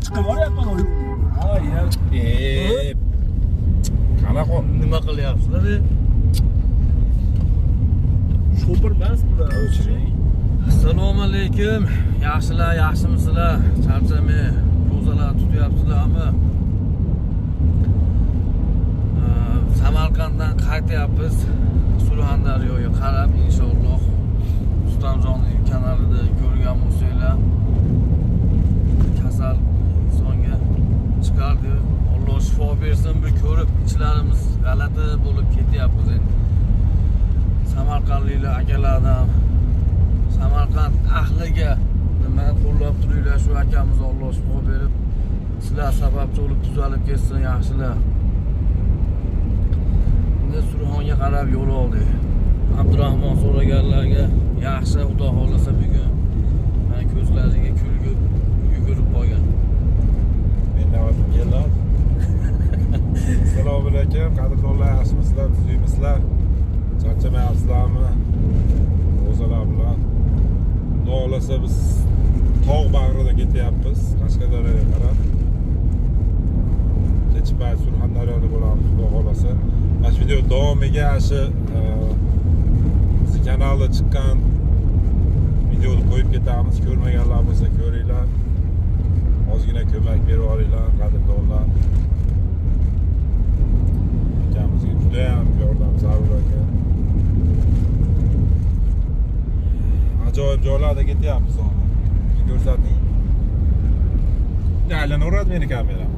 Chiqib boryapman o yo'lga. Ha, ya. Qanaqa Nima qilyapsizlar? Shopir emas bular. O'chiring. Assalomu alaykum. Yaxshilar, yaxshimisizlar? Charchamay ro'zalar tutyapsizlarmi? Samarqanddan qaytyapmiz. Surxondaryoga qarab inshaalloh Rustamjonning kanalida ko'rgan bo'lsanglar, kasal insonga chiqardi. Alloh shifo bersin, bir ko'rib ichlarimiz g'alati bo'lib ketyapmiz endi. Samarqandliklar akalardan, Samarqand ahliga nima qo'llab turinglar, shu akamiz Alloh shifo berib, sizlar sababchi bo'lib tuzalib ketsin, yaxshilar. Endi Surxonga qarab yo'l oldik. Abdurahmon so'raganlarga yaxshi, Xudo xohlasa bugun mana ko'zlariga kulgi yugurib qolgan. Men navbatim keldi. Assalomu alaykum, qadrdonlar, yaxshimisizlar, tuzukmisizlar? Charchamayapsizlarmi? Ro'zalar bilan. Xudo xohlasa biz tog' bag'rida ketyapmiz, Qashqadaryoga qarab. Kech payt Surxondaryoda bo'lamiz, Xudo xohlasa. Mana shu video davomiga shu bizni kanalda chiqqan videoni qo'yib ketamiz. Ko'rmaganlar bo'lsa ko'ringlar. Ozgina ko'mak berib yuboringlar, qadrdonlar. Akamizga juda ham yordam zarur ekan. Ajoyib joylarda ketyapmiz hozir. Ko'rsating. Aylanaveradi meni kameram.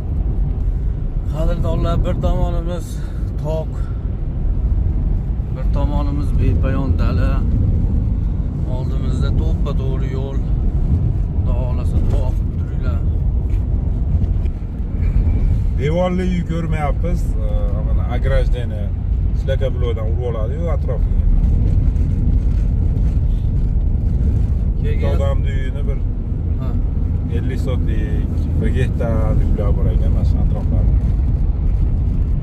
Qadrdonlar, bir tomonimiz tog', bir tomonimiz bepoyon dala. Oldimizda to'ppa-to'g'ri yo'l. Xudo xohlasa duo qilib turinglar. Devorli uy ko'rmayapmiz. Mana ограждение shlaka blokdan urib oladi-yu atrofiga. Keyin Odamni uyini bir ha, 50 sotlik, 1 gektar uylar bor ekan mana shu atroflarda.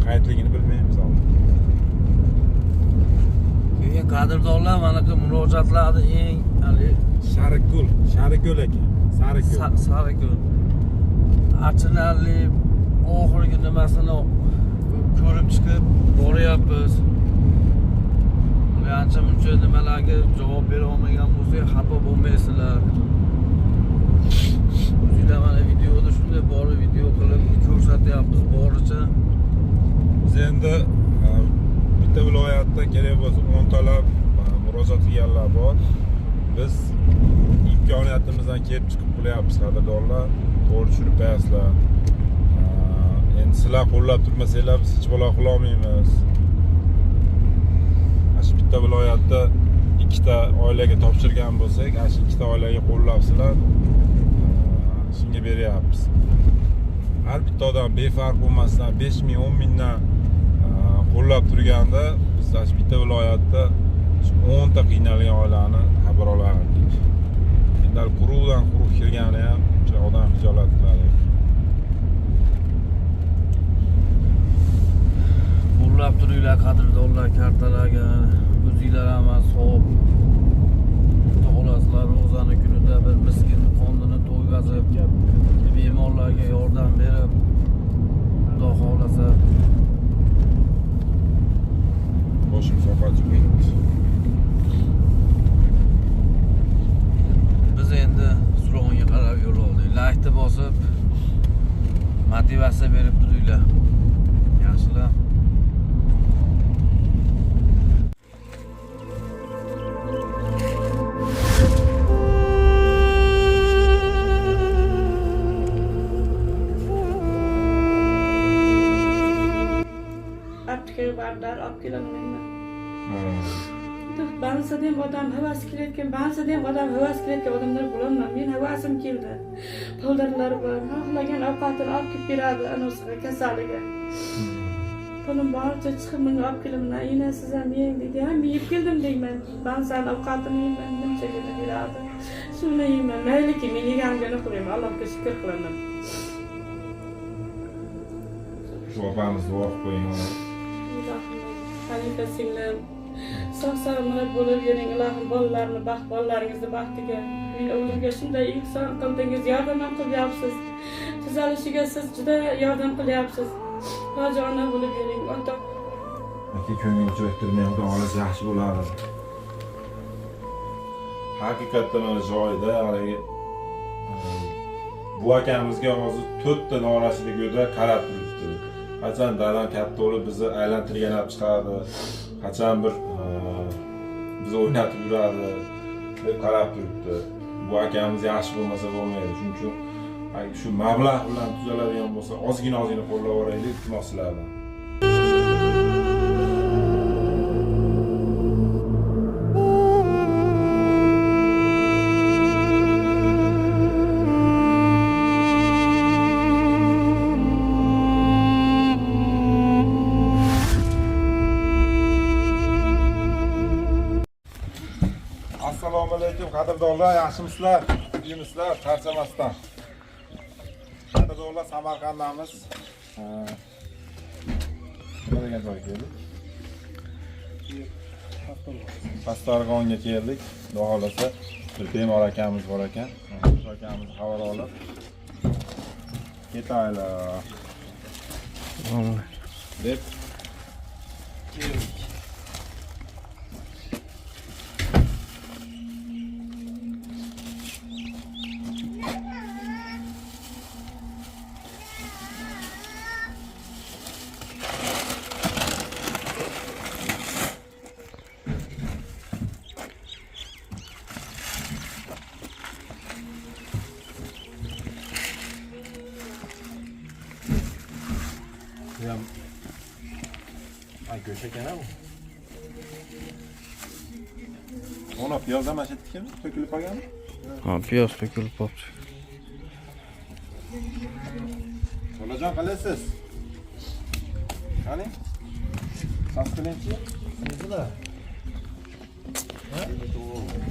Qayerligini bilmaymiz hozir. Keyin qadrdonlar, mana bu murojaatlarni eng hali Sharikko'l, Sharikko'l ekan. Sariko'l. Sariko'l. Achinarli oxirgi nimasini ko'rib chiqib boryapmiz. Ancha muncha nimalarga javob bera olmagan bo'lsak, xafa bo'lmaysizlar. O'zinglar mana videoda shunday borib video qilib ko'rsatyapmiz boricha. Biz endi bitta viloyatda kerak bo'lsa 10 talab murojaat qilganlar bor. Biz imkoniyatimizdan kelib chiqib qilyapmiz, qadrdonlar. To'g'ri tushunib qo'yasizlar. Endi sizlar qo'llab turmasanglar biz hech balo qila olmaymiz. Mana shu bitta viloyatda ikkita oilaga topshirgan bo'lsak, ana shu ikkita oilaga qo'llabsizlar, shunga beryapmiz. Har bitta odam befarq bo'lmasdan 5 ming, 10 mingdan qo'llab turganda biz ana shu bitta viloyatda 10 ta qiynalgan oilani xabar olardik. Endi hali quruqdan quruq kirgani ham o'sha odam hijolat qiladi. Qo'llab turinglar qadrdonlar, kartalarga. O'zinglar ham savob olasizlar. Ro'zani kunida bir miskin qonini to'yg'azib, bemorlarga yordam berib, Xudo xohlasa Boshim sovqotib ketdi. Biz endi Surxonga qarab yo'l oldik. Laykni bosib, motivatsiya berib turinglar. Yaxshilar. Aptekaga bordilar, olib kelolmayman. Bansa ham odam havas kelayotgan, bansa ham odam havas kelayotgan odamlar bo'laman. Men havasim keldi. Poldarlar bor, xohlagan ovqatini olib kelib beradi anosiga, kasaliga. Pulim boricha chiqib bunga olib kelaman. Ena siz ham yeng deydi. Ha, men yeb keldim deyman. Bansani ovqatini yeyman, nimchagini beradi. Shuni yeyman. Mayliki, men yeganimga nima qilayman? Allohga shukr qilaman. Shu opamiz duo qilib qo'ying. Ilohim, Hanifa singlim, sog' salomat bo'lib yuring, ilohim bolalarni bolalaringizni baxtiga. Men o'g'limga shunday ihson qildingiz, yordam ham qilyapsiz. Tuzalishiga siz juda yordam qilyapsiz. Hoji ona bo'lib bering, ota. Aka ko'ngil cho'ktirmang, Xudo xohlasa yaxshi bo'ladi. Haqiqatdan ana joyida haligi bu akamizga hozir 4 ta norasida go'da qarab turibdi. Qachon dadam katta bo'lib bizni aylantirgan olib chiqadi, qachon bir bizni o'ynatib yuradi deb qarab turibdi. Bu akamiz yaxshi bo'lmasa bo'lmaydi. Shuning uchun shu mablag' bilan tuzaladigan bo'lsa, ozgina ozgina qo'llab yuboraylik, iltimos sizlardan. Assalomu alaykum qadrdonlar, yaxshimisizlar? Uymisizlar, charchamasdan. Qadrdonlar, Samarqanddamiz. Nima degan joyga keldik? Pastdarg'onga keldik. Xudo xohlasa bir bemor akamiz bor ekan. O'sha akamiz xabar olib ketaylik deb keldik. Ay go'sht ekan bu. Ona piyoz ham mana shu to'kilib qolganmi? Ha, piyoz to'kilib qolibdi. Xolajon, qalaysiz? Qani? Sas qilingchi.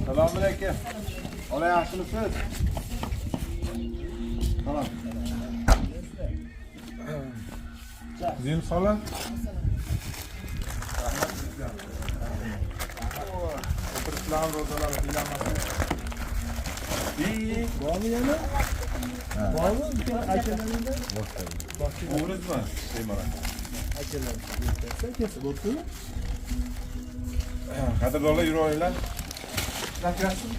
Assalomu alaykum. Xola, yaxshimisiz? Salom. Zin xola. O'tirishlar, ro'zalar qiynalmasin. Bormi yana? Bormi? Akalaringda? O'g'rizmi? Bemor aka. Akalar. Kelsa bo'ptimi? Qadrdonlar, yuraveringlar. Kirasizmi?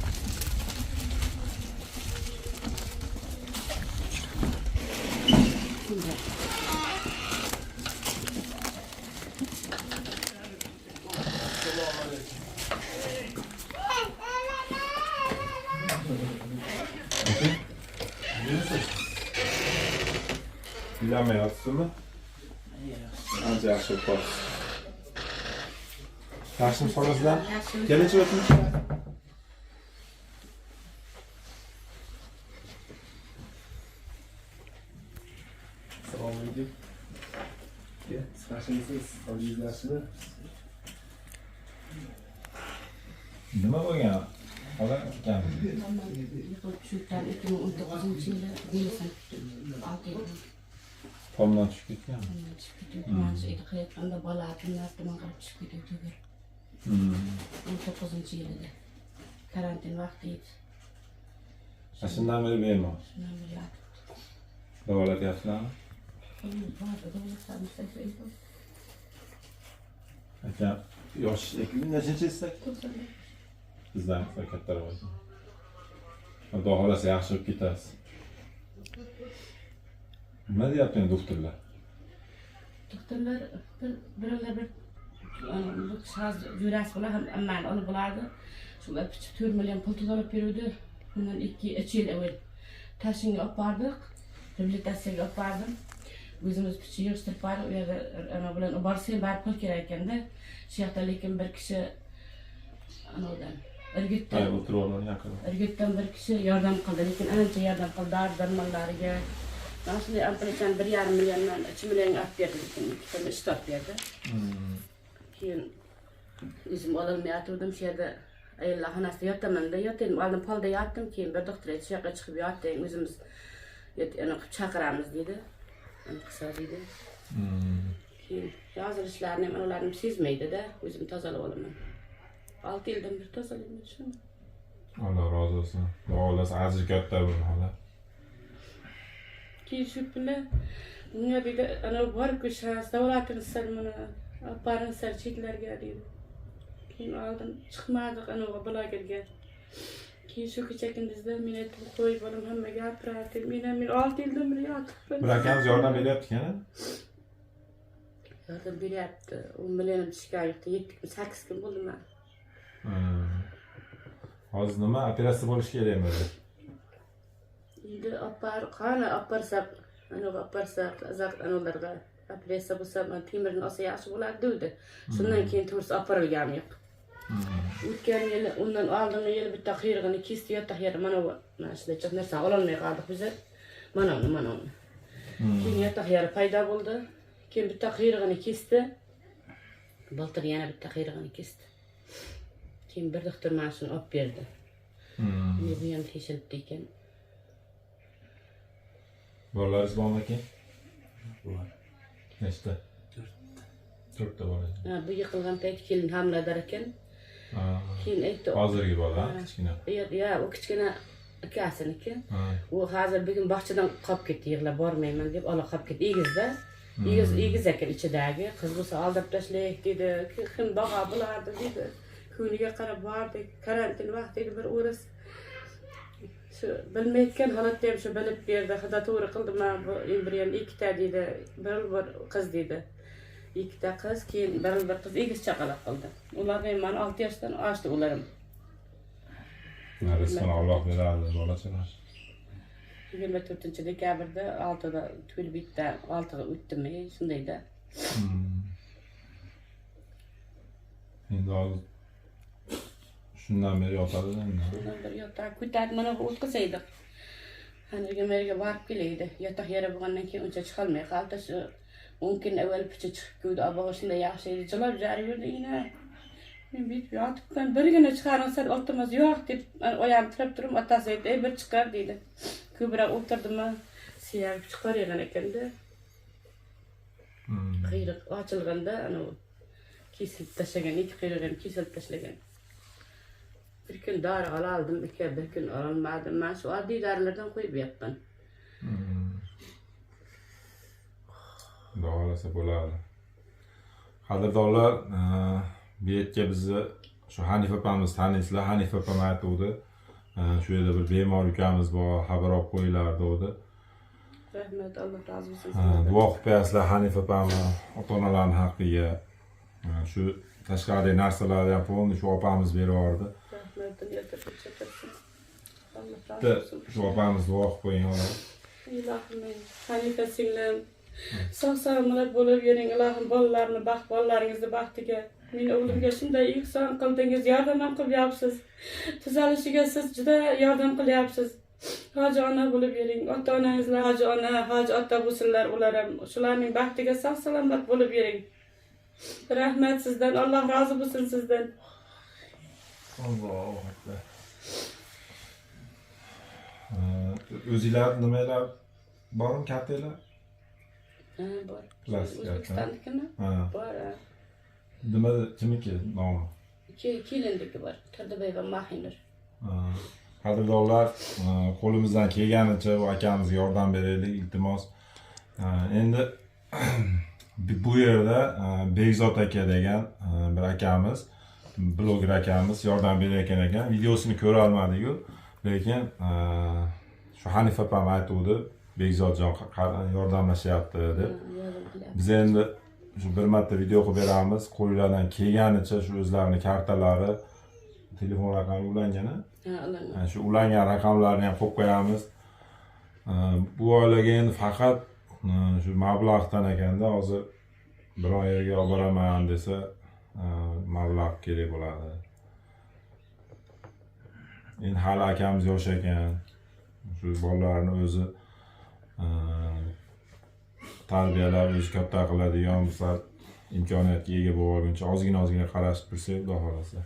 Uylanmayapsizmi? Ancha yaxshi bo'lib qolibsiz. Yaxshimi xolasizlar? Kelinchi o'tinchi. Assalomu alaykum. Yaxshimisiz? Olingiz yaxshimi? Nima bo'lgan? Xola ekanmi? Yiqilib tushibdan 2019-yili deysan. 6 yil. Tomdan tushib ketganmi? Tomdan tushib ketgan. Mana shu qilayotganda bola tuman qilib tushib ketdi. 19-yilida. Karantin vaqti edi. Shundan beri bemor. Shundan beri yotibdi. Davolatyapsizlarmi? Aka, yosh nechinchi yilsiz? Bizdan kattaroq ekan. Xudo xohlasa yaxshi bo'lib ketasiz. Nima deyapti endi doktorlar? Doktorlar birovlar bir bu kishi jo'rasi bilan ham ammani olib bo'ladi. Shu 4 million pul to'lab beruvdi. Bundan 2-3 yil avval Toshkentga olib bordik. Reabilitatsiyaga olib bordim. O'zimiz pichib yig'ishtirib bordik. U yerda ana bilan borsang baribir pul kerak ekanda. Shu yoqda lekin bir kishi anavidan Irgitdan bir kishi yordam qildi, lekin ancha yordam qildi dori darmonlariga. Mana shunday ampulchani 1,5 milliondan 3 millionga olib berdi, lekin ikkitani ishlab berdi. Keyin o'zim ololmayotgandim, shu yerda ayollar xonasida yotaman-da, yotadim, oldin polda yotdim, keyin bir doktor aytdi, shu yoqqa chiqib yoting, o'zimiz ana qilib chaqiramiz dedi. Ana qilsa dedi. Keyin yozilishlarini ham ularni sezmaydi-da, o'zim tozalab olaman. 6 yildan beri tozalayman shuni. Alloh rozi bo'lsin. Xudo xohlasa ajri katta buni xola. Keyin shu kuni bunga deydi, ana borib ko'rishasiz, davlatingizlar buni, olib boringizlar chetlarga deydi. Keyin oldin chiqmadik anavi blogerga. Keyin shu kecha kunduzda men aytdim, qo'y bolam hamma gapiradi. Men ham 6 yildan beri yotibman. Bir akamiz yordam beryapti ekan. Yordam beryapti. 10 millionim tushgan yo'qda 7 kun, 8 kun bo'ldi man. Hozir nima operatsiya bo'lishi kerakmi? Endi olib bor, qani olib borsak, anavi olib borsak, uzoq anavilarga operatsiya bo'lsa, temirni olsa yaxshi bo'ladi dedi. Shundan keyin to'g'risi olib borilgani yo'q. O'tgan yili, undan oldingi yili bitta qiyrig'ini kesdi, yotoq yeri mana bu, mana shunday chiq narsani ololmay qoldik biz. Mana uni, mana uni. Keyin yotoq yeri paydo bo'ldi. Keyin bitta qiyrig'ini kesdi. Bultur yana bitta qiyrig'ini kesdi. Keyin bir doktor mana shuni olib berdi. Endi bu ham teshilibdi ekan. Bolalaringiz bormi aka? Bor. Nechta? 4. 4 ta bola. Ha, bu yiqilgan payt kelin homilador ekan. Keyin aytdi. Hozirgi bola, kichkina. Ya, u kichkina akasiniki. U hozir bugun bog'chadan qolib ketdi, yig'lab bormayman deb ola qolib ketdi. Egizda. Egiz ekan ichidagi. Qiz bo'lsa aldab tashlaylik dedi. Kim boqa bo'lardi dedi. Ko'ngliga qarab bordik. Karantin vaqti edi, bir o'ris. Shu bilmayotgan holatda ham shu bilib berdi. Xudo to'g'ri qildi, mana bu embrion ikkita dedi. Bir qiz dedi. Ikkita qiz, keyin bir qiz egiz chaqaloq qildi. Ular ham mana 6 yoshdan oshdi ular ham. Rizqini Alloh beradi bolachalar. 24 dekabrda 6da to'lib bitta 6ga o'tdimi, shundayda. Endi hozir shundan beri yotadi endi. Shundan beri yotadi, ko'tarib mana bu o'tkazaydik. Hanirga merga borib kelaydi. Yotoq yeri bo'lgandan keyin uncha chiqolmay qoldi. Shu 10 kun avval picha chiqib keldi. Obbo shunday yaxshi edi. Jilab jarib yurdi ina. Men bitib yotibman, birgina chiqarmasa iltimos yo'q deb oyam tirab turib, otasi aytdi, "Ey, bir chiqar" deydi. Ko'proq o'tirdimi, suyak chiqargan ekanda. Qiyriq ochilganda ana kesilib tashlagan, ikki qiyriq ham kesilib tashlagan. Bir kun dori ola oldim, ikki bir kun ololmadim. Men shu oddiy dorilardan qo'yib yotgan. Xudo xohlasa bo'ladi. Qadrdonlar, bu yerga bizni shu Hanif opamiz taniysizlar. Hanif opam aytuvdi. Shu yerda bir bemor ukamiz bor, xabar olib qo'yinglar dedi. Rahmat, Alloh rozi bo'lsin. Duo qilib qo'yasizlar Hanif opamni, ota-onalarning haqqiga. Shu tashqaridagi narsalarni ham polni shu opamiz berib yubordi. Rahmat, dunyo tinch tursin. Alloh rozi bo'lsin. Shu opamiz duo qilib qo'ying. Ilohim, Hanifa singlim, sog' salomat bo'lib yuring, ilohim bolalarni baxt, bolalaringizni baxtiga. Men o'g'limga shunday ihson qildingiz, yordam ham qilyapsiz. Tuzalishiga siz juda yordam qilyapsiz. Hoji ona bo'lib yuring, ota-onangizlar hoji ona, hoji ota bo'lsinlar ular ham. Shularning baxtiga sog' salomat bo'lib yuring. Rahmat sizdan, Alloh rozi bo'lsin sizdan. Allohu akbar. O'zinglar nimalar bormi, kartanglar? Ha, bor. Plastik karta. O'zbekistonnikimi? Ha. Bor. Nima, kimniki nomi? Kelindiki bor. Turdiboyeva Mahinur. Qadrdonlar, qo'limizdan kelganicha bu akamizga yordam beraylik, iltimos. Endi bu yerda Bekzod aka degan bir akamiz, bloger akamiz yordam berayotgan ekan. Videosini ko'ra olmadik-ku, lekin shu Hanif opam aytuvdi, Bekzodjon yordamlashyapti deb. Biz endi shu bir marta video qilib beramiz. Qo'llardan kelganicha shu o'zlarining kartalari, telefon raqami ulangan. Ha, ulangan. Shu ulangan raqamlarni ham qo'yib qo'yamiz. Bu oilaga endi faqat shu mablag'dan ekanda, hozir biror yerga olib boraman desa, mablag' kerak bo'ladi. Endi hali akamiz yosh ekan. Shu bolalarni o'zi tarbiyalab, o'zi katta qiladigan sal imkoniyatga ega bo'lib olguncha ozgina-ozgina qarashib tursak, Xudo xohlasa.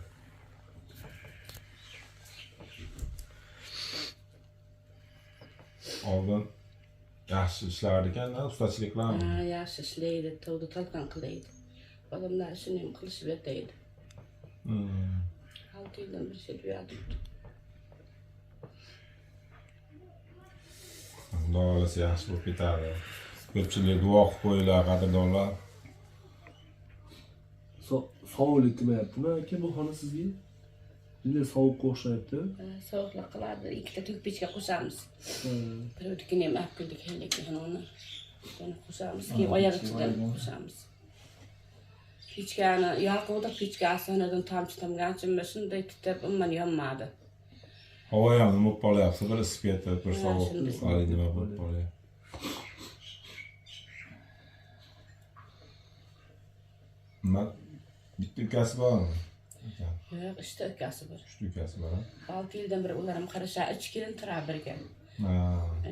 Oldin yaxshi ishlardi ekan-da, ustachilik qilarmi? Ha, yaxshi ishlaydi, tovda talqon qilaydi. Odamlar ishini ham qilishib yotaydi. 6 yildan bir şey yotibdi. Xudo xohlasa yaxshi bo'lib ketadi. Ko'pchilik duo qilib qo'yinglar, qadrdonlar. Sovuqlik qilmayaptimi aka bu xona sizga? Bunday sovuqqa o'xshayapti. Sovuqlik qiladi. Ikkita tug pechka qo'shamiz. Ha. Birovnikini ham olib keldik, lekin uni. Buni qo'shamiz, keyin oyoq ichidan qo'shamiz. Pechkani yoquvdik, pechka osonidan tomchi tomgancha shunday titrab umuman yonmadi. Havo ham nima bo'lib qolyapti, bir isib ketib, bir Ha, sovuq, shunday. haligi nima bo'lib qolyapti. Nima? Bitta ukasi bormi? Yo'q, uchta ukasi bor. Uchta ukasi bor. 6 yildan beri ular ham qarashadi, uch kelin turadi birga. Ha,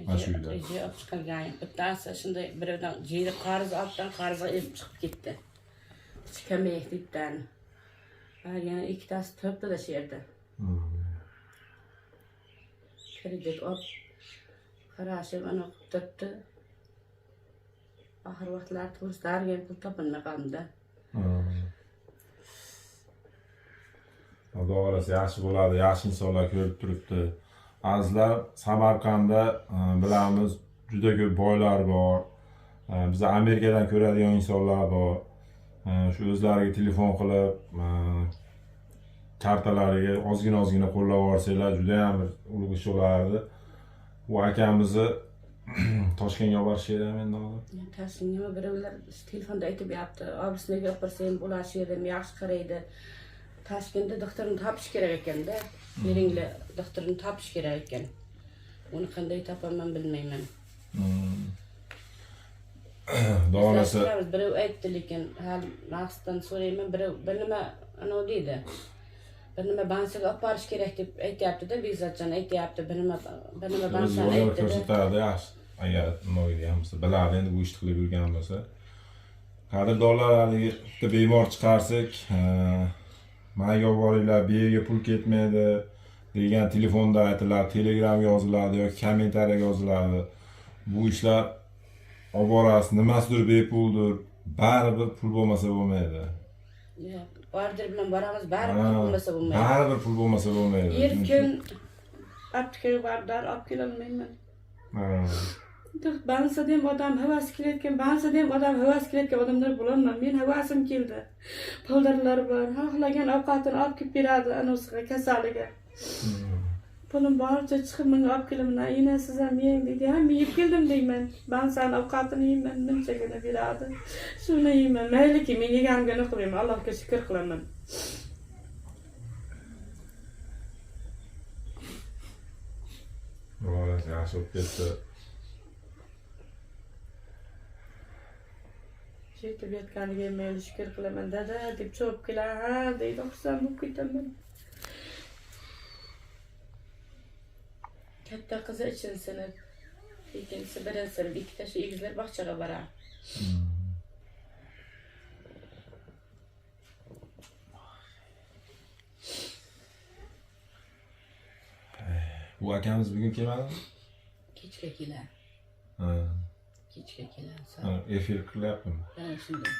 mana shu uyda. Uyga olib chiqilgan. Bittasi shunday birovdan jeri qarz olibdan qarzga ilib chiqib ketdi. Chiqamaydi bittani. Yana ikkitasi turibdi-da shu yerda. Kredit olib qarashib ana qilib turibdi. Oxir vaqtlar turistlarga ham pul topilmay qoldi. Xudo xohlasa yaxshi bo'ladi, yaxshi insonlar ko'rib turibdi. Azizlar, Samarqandda bilamiz juda ko'p boylar bor. Biz Amerikadan ko'radigan insonlar bor. Shu o'zlariga telefon qilib, kartalariga ozgina-ozgina qo'llab yuborsanglar juda ham bir ulug' ish bo'lardi. Bu akamizni Toshkentga olib borish kerak endi hozir. Toshkentga nima birovlar telefonda aytib yapti. Obisniga olib borsam ular shu yerda yaxshi qaraydi. Toshkentda doktorini topish kerak ekanda. Beringlar, doktorini topish kerak ekan. Uni qanday topaman bilmayman. Xudo xohlasa Birov aytdi, lekin hali maqsaddan so'rayman, birov bir nima anavi deydi. Bir nima bansiga olib borish kerak deb aytyapti-da, Bekzodjon aytyapti, bir nima o'zi bansani yo'llar aytdi. ko'rsatadi, yaxshi. Agar nima degan bo'lsa, biladi endi bu ishni qilib yurgan bo'lsa. Qadrdonlar, haligi bitta bemor chiqarsak, manga olib boringlar, bu yerga pul ketmaydi degan telefonda aytiladi, Telegramga yoziladi yoki kommentariyaga yoziladi. Bu ishlar olib borasiz, nimasidir bepuldir, baribir pul bo'lmasa bo'lmaydi. Yo'q, order bilan boramiz, baribir pul bo'lmasa bo'lmaydi. Baribir pul bo'lmasa bo'lmaydi. Erkin Aptekaga borib dori olib kelolmayman. Ha. Bansada ham odam havasi kelayotgan, bansada ham odam havasi kelayotgan odamlar bo'laman. Men havasim keldi. Puldarlar bor, xohlagan ovqatini olib kelib beradi anosiga, kasaliga. Pulim boricha chiqib menga olib kelaman. Ena siz ham yeng deydi. Ha, men yeb keldim deyman. Bansani ovqatini yeyman, munchagina beradi. Shuni yeyman. Mayliki, men yeganimga nima qilmayman, Allohga shukr qilaman. Xudo yaxshi bo'lib ketdi. Yetib yotganiga mayli shukr qilaman. Dada deb cho'p keladi, ha deydi, xursand bo'lib ketaman. Katta qizi 3-sinf, ikkinchisi 1-sinf, ikkita shu egizlar bog'chaga boradi. Bu akamiz bugun kelmadimi? Kechga keladi. Ha. Kechga keladi. Ha, efir qilyaptimi? Ha, shunday.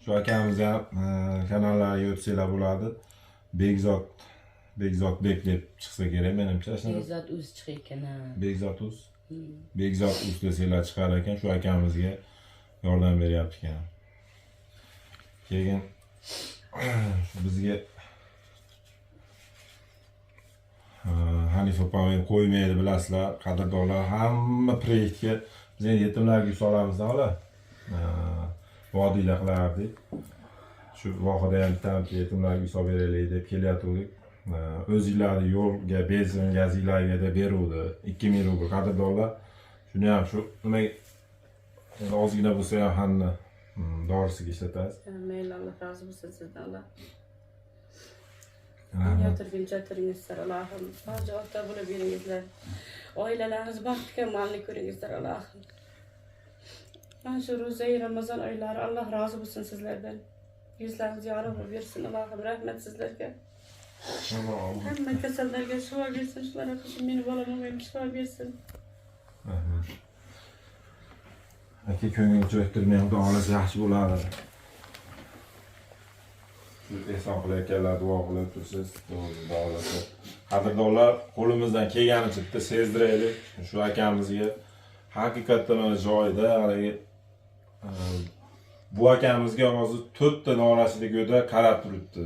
Shu akamiz ham kanallariga o'tsanglar bo'ladi. Bekzodbek deb chiqsa kerak menimcha. Bekzod o'zi chiqar ekan, ha. Bekzod uz. Bekzod uz desanglar chiqar ekan, shu akamizga yordam beryapti ekan. Keyin shu bizga Hanif opam endi qo'ymaydi, bilasizlar, qadrdonlar, hamma proyektga biz endi yetimlarga uy solamiz xola. Vodiylar qilardik. Shu vohada ham bitta yetimlarga uy solib beraylik deb kelayotgandik. O'zinglarni yo'lga benzin gazinglarga deb beruvdi 2000 rubl qadrdonlar. Shuni ham shu nimaga endi ozgina bo'lsa ham hamma dorisiga ishlatasiz. Mayli, Alloh rozi bo'lsin sizdan, Alloh. Rahmat. Dunyo turguncha turingizlar, Allohim. Hoji ota bo'lib yuringizlar. Oilalaringiz baxti kamolni ko'ringizlar, Allohim. Mana shu ro'zai Ramazon oylari Alloh rozi bo'lsin sizlardan. Yuzlaringiz yorug' bo'lib yursin, Allohim, rahmat sizlarga. Hamma kasallarga shifo bersin, shularga qilsin, meni bolam ham shifo bersin. Rahmat. Aka ko'ngil cho'ktirmang, Xudo xohlasa yaxshi bo'ladi. Shu ehson qilayotganlar duo qilib tursiz, Xudo xohlasa Qadrdonlar, qo'limizdan kelganicha bitta sezdiraylik shu akamizga. Haqiqatdan mana joyida haligi bu akamizga hozir 4 ta norasida go'da qarab turibdi.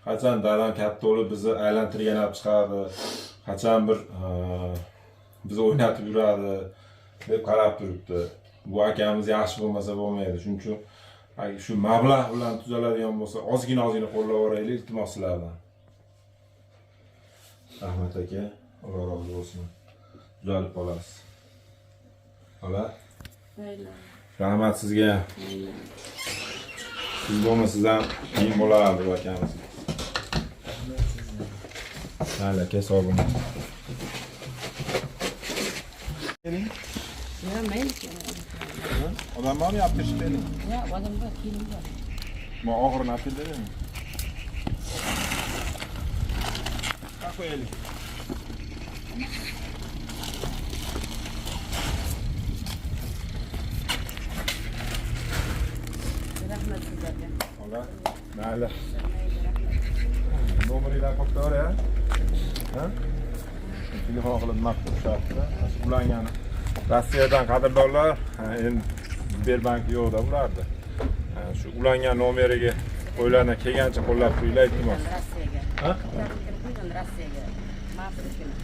Qachon dadam katta bo'lib bizni aylantirgan olib chiqadi, qachon bir bizni o'ynatib yuradi deb qarab turibdi. Bu akamiz yaxshi bo'lmasa bo'lmaydi. Shuning uchun shu mablag' bilan tuzaladigan bo'lsa, ozgina ozgina qo'llab yuboraylik, iltimos sizlardan. Rahmat aka, Alloh rozi bo'lsin. Tuzalib qolasiz. Xola, Mayli. rahmat sizga. Mayli. Siz bo'lmasangiz ham qiyin bo'lardi bu akamiz. Mayli aka, sog' bo'ling. Yo'q, mayli. Odam bormi, olib kirishib keling. Yo'q, odam bor, kelin bor. Bu og'irini olib keldi. Qo'yaylik. Rahmat sizlarga. Xola, mayli. Nomeringlarni qo'yib qo'yavering, ha? Ha? Telefon qilib nima qilishyapti? Ulangan Rossiyadan qadrdonlar, endi Sberbank yo'qda bularda. Shu ulangan nomeriga qo'ylardan kelgancha qo'llab qo'yinglar, iltimos. Rossiyaga. Ha? Qo'ygan Rossiyaga. Mafrikini.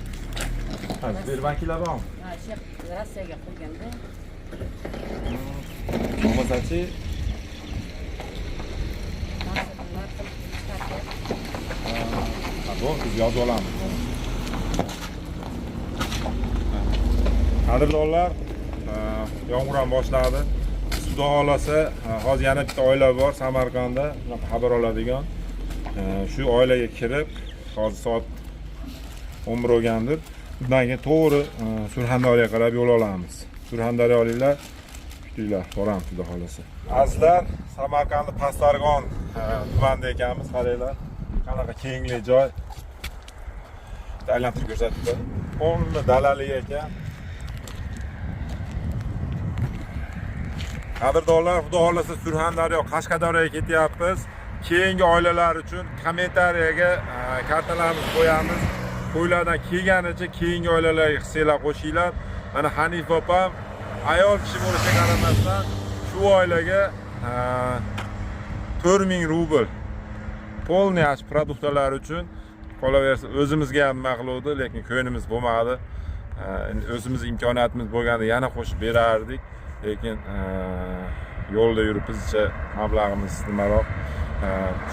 Ha, Sberbanklar bormi? Ha, shu Rossiyaga qo'yganda. Bo'lmasachi, ha, bo'ldi, biz yozib olamiz. Qadrdonlar, yomg'ir ham boshladi. Xudo xohlasa, hozir yana bitta oila bor Samarqandda, bunaqa xabar oladigan. Shu oilaga kirib, hozir soat 11 bo'lgandir. Undan keyin to'g'ri Surxondaryoga qarab yo'l olamiz. Surxondaryoliklar kutinglar, boramiz xudo xohlasa. Azizlar, Samarqandni Pastdarg'om tumanida ekanmiz, qaranglar. Qanaqa kengli joy. Aylantirib ko'rsatib qo'y. Polni dalalik ekan. Qadrdonlar, xudo xohlasa Surxondaryo, Qashqadaryoga ketyapmiz. Keyingi oilalar uchun kommentariyaga kartalarimizni qo'yamiz. Qo'ylardan kelganicha keyingi oilalarga hissanglar qo'shinglar. Mana Hanif opam ayol kishi bo'lishiga qaramasdan shu oilaga 4000 rubl полный ash produktlar uchun qolaversa o'zimizga ham nima qiluvdi, lekin ko'nglimiz bo'lmadi. Endi o'zimiz imkoniyatimiz bo'lganda yana qo'shib berardik, lekin yo'lda yurib bizcha mablag'imiz nimaroq.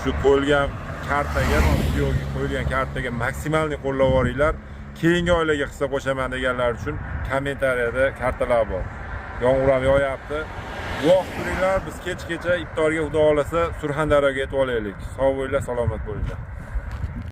Shu qo'yilgan kartaga, videoga qo'yilgan kartaga maksimalniy qo'llab yuboringlar. Keyingi oilaga hissa qo'shaman deganlar uchun kommentariyada kartalar bor. Yomg'ir ham yog'yapti. Guvoh turinglar, biz kechgacha iftorga xudo xohlasa Surxondaryoga yetib olaylik. Sog' bo'linglar, salomat bo'linglar.